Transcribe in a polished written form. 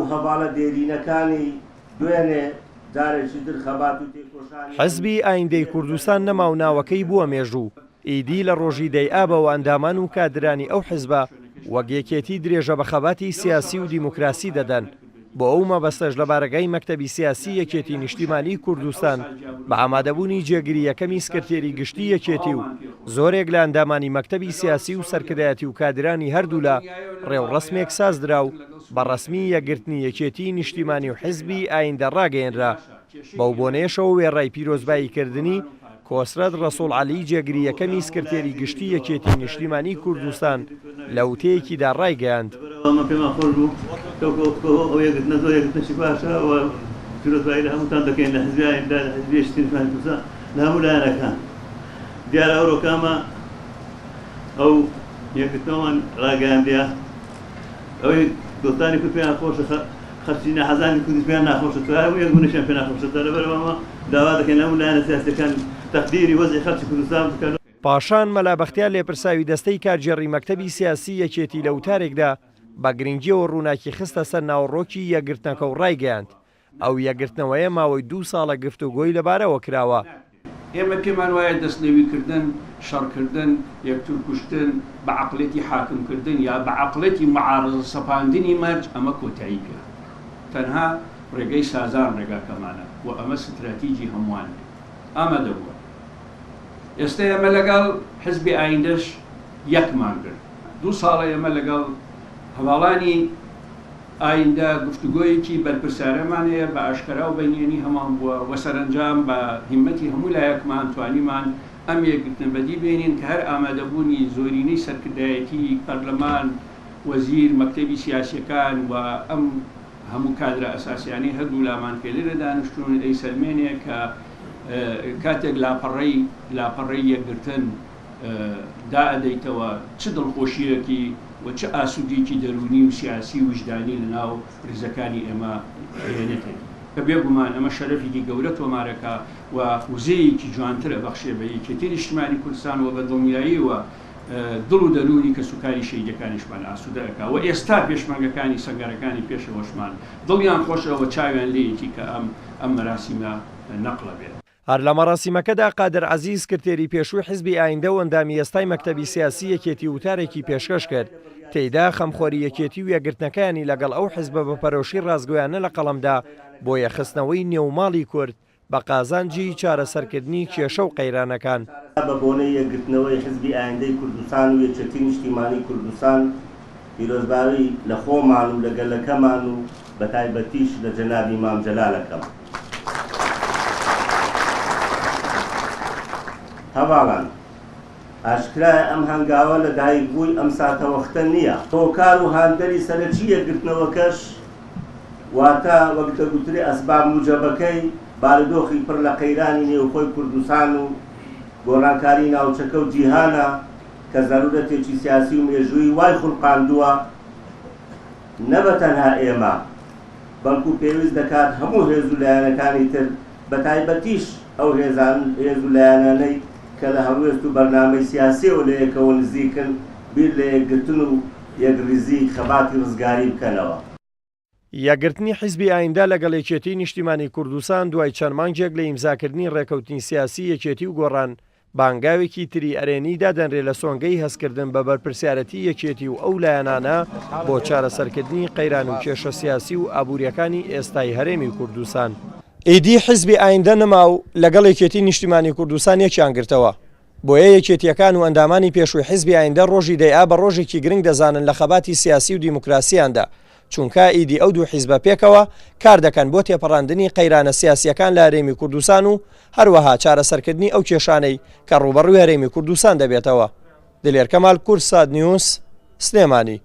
هەموو هەڤاڵە دێرینەکانی دوێنێ جارێکی تر خەبات و تێکۆشانیان حزبی ئایندەی کوردستان نەما و ناوەکەی بووە مێژوو، ئیدی لە ڕۆژی دەی ئابەوە ئەندامان و کادرانی ئەو حزبە وەک یەکێتی درێژە بە خەباتی سیاسی و دیموکراسی دەدەن، بۆ ئەو مەبەستەش لە بارەگای مەکتەبی سیاسی یەکێتی نیشتیمانیی کوردستان بە ئامادەبوونی جێگری یەکەمی سکرتێری گشتی یەکێتی و زۆرێک لە ئەندامانی مەکتەبی سیاسی و سەرکردایەتی و کادرانی هەردوولا ڕێوڕەسمێک سازدرا و بە ڕەسمی یەکگرتنی یەکێتیی نیشتیمانی و حزبی ئایندە ڕاگەیەنرا. بەو بۆنەیەشەوە وێڕای پیرۆزبایی کردنی، کۆسرەت ڕەسوڵ عەلی جێگری یەکەمی سکرتێری گشتی یەکێتی نیشتیمانی کوردستان لە وتەیەکیدا ڕایگەیاند. خەڵکی ناحەزانی کوردیش پێیان ناخۆشە تۆ هەموو یەک بوونیشیان پێ ناخۆشە تا لەبەر ئەوە داوا دەکەین لە هەموو لایەنە سیاسیەکان تەقدیری وەزعی خەڵکی کوردستان بکەن. پاشان مەلا بەختیار لێپرساوی دەستەی کارگێڕی مەکتەبی سیاسی یەکێتی لە وتارێکدا بە گرنگیەوە ڕووناکی خستە سەر ناوەڕۆکی یەکگرتنەکە و ڕایگەیاند، ئەو یەکگرتنەوەیە ماوەی دوو ساڵە گفتوگۆی لەبارەوە کراوە. ئێمە پێمان وایە دەستنەویکردن، شەڕکردن، یەکترکوشتن، بە عەقڵێتی حاکمکردن یا بە عەقڵێتی موعارەزە سەپاندنی مەرج ئەمە کۆتایی پێ هات. تەنها ڕێگەی سازان ڕێگاکەمانە و ئەمە ستراتیجی هەمووان بێت. ئامادەبووان. ئێستا ئێمە لەگەڵ حزبی ئایندەش یەکمان گرت. دوو ساڵە ئێمە لەگەڵ هەڤاڵانی ئایندە گفتوگۆیەکی بەرپرسارەمان هەیە، بە ئاشکەرا و بە نهێنی هەمان بووە و سەرەنجام بە هیممەتی هەموو لایەکمان توانیمان ئەم یەکگرتنە بەدی بێنین کە هەر ئامادەبوونی زۆرینەی سەرکردایەتی پەرلەمان، وەزیر، مەکتەبی سیاسیەکان و ئەم هەموو کادرە ئەساسیانەی هەردوو لامان کە لێرە دانیشتوون ئەیسەلمێنێ کە کاتێک لاپەڕەی لاپەڕەی یەکگرتن دائەدەیتەوە چ دڵخۆشییەکی و چ ئاسوودییەکی دەروونی و سیاسی و ویژدانی لە ناو ریزەکانی ئێمە ئەهێنێتە دی کە بێ گومان ئەمە شەرەفێکی گەورە تۆمارەکا و وزەیەکی جوانتر ئەبەخشێ بە یەکێتی نیشتمانی کوردستان و بە دڵنیاییەوە دڵ و دەروونی کەسوکاری شەهیدەکانیشمان ئاسوودە ئەکا و ئێستا پێشمەرگەکانی سەنگەرەکانی پێشەوەشمان دڵیان خۆشە و چاویان لێیەتی کە ئەم ئەم مەراسیمە نەقڵە بێت. هەر لە مەراسیمەکەدا قادر عەزیز سکرتێری پێشووی حزبی ئایندە و ئەندامی ئێستای مەکتەبی سیاسی یەکێتی وتارێکی پێشکەش کرد، تێیدا خەمخۆری یەکێتی و یەکگرتنەکەیانی لەگەڵ ئەو حزبە بە پەرۆشی ڕاستگۆیانە لە قەڵەمدا بۆ یەکخستنەوەی نێو ماڵی کورد بە قازانجی چارەسەرکردنی کێشە و قەیرانەکان. بە بۆنەی یەکگرتنەوەی حزبی ئایندەی کوردستان و یەکێتی نیشتیمانی کوردستان پیرۆزبایی لە خۆمان و لە گەلەکەمان و بەتایبەتیش لە جەنابی مام جەلال ئەکەم. هەڤاڵان، ئاشکرایە ئەم هەنگاوە لە دایکبووی ئەم ساتەوەختە نییە. هۆکار و هاندەری سەرەکی یەکگرتنەوەکەش، واتە وەک دەگوترێ ئەسباب موجەبەکەی، بارودۆخی پڕ لە قەیرانی نێوخۆی کوردستان و گۆڕانکاری ناوچەکە و جیهانە کە زەرورەتێکی سیاسی و مێژوویی وای خولقاندووە نە بە تەنها ئێمە، بەڵکو پێویست دەکات هەموو هێز و لایەنەکانی تر بەتایبەتیش ئەو هێزان هێز و لایەنانەی کە لە هەڵوێست و بەرنامەی سیاسیەوە لە یەکەوە نزیکن بیر لە یەکگرتن و یەکڕیزی خەباتی ڕزگاری بکەنەوە. یەکگرتنی حیزبی ئایندە لەگەڵ یەکێتیی نیشتیمانیی کوردستان دوای چەند مانگێک لە ئیمزاکردنی ڕێکەوتنی سیاسی یەکێتی و گۆڕان بە هەنگاوێکی تری ئەرێنی دادەنرێ لە سۆنگەی هەستکردن بە بەرپرسیارەتی یەکێتی و ئەو لایەنانە بۆ چارەسەرکردنی قەیران و کێشە سیاسی و ئابوورییەکانی ئێستای هەرێمی کوردستان. ئیدی حیزبی ئایندە نەما و لەگەڵ یەکێتی نیشتیمانی کوردستان یەکیان گرتەوە. بۆیە یەکێتییەکان و ئەندامانی پێشووی حیزبی ئایندە ڕۆژی دەی ئاب بە ڕۆژێکی گرنگ دەزانن لە خەباتی سیاسی و دیموکراسییاندا، چونکا ئیدی ئەو دوو حیزبە پێکەوە کار دەکەن بۆ تێپەڕاندنی قەیرانە سیاسییەکان لە هەرێمی کوردستان و هەروەها چارەسەرکردنی ئەو کێشانەی کە ڕووبەڕووی هەرێمی کوردستان دەبێتەوە. دلێر کەمال، کوردسات نیوز، سلێمانی.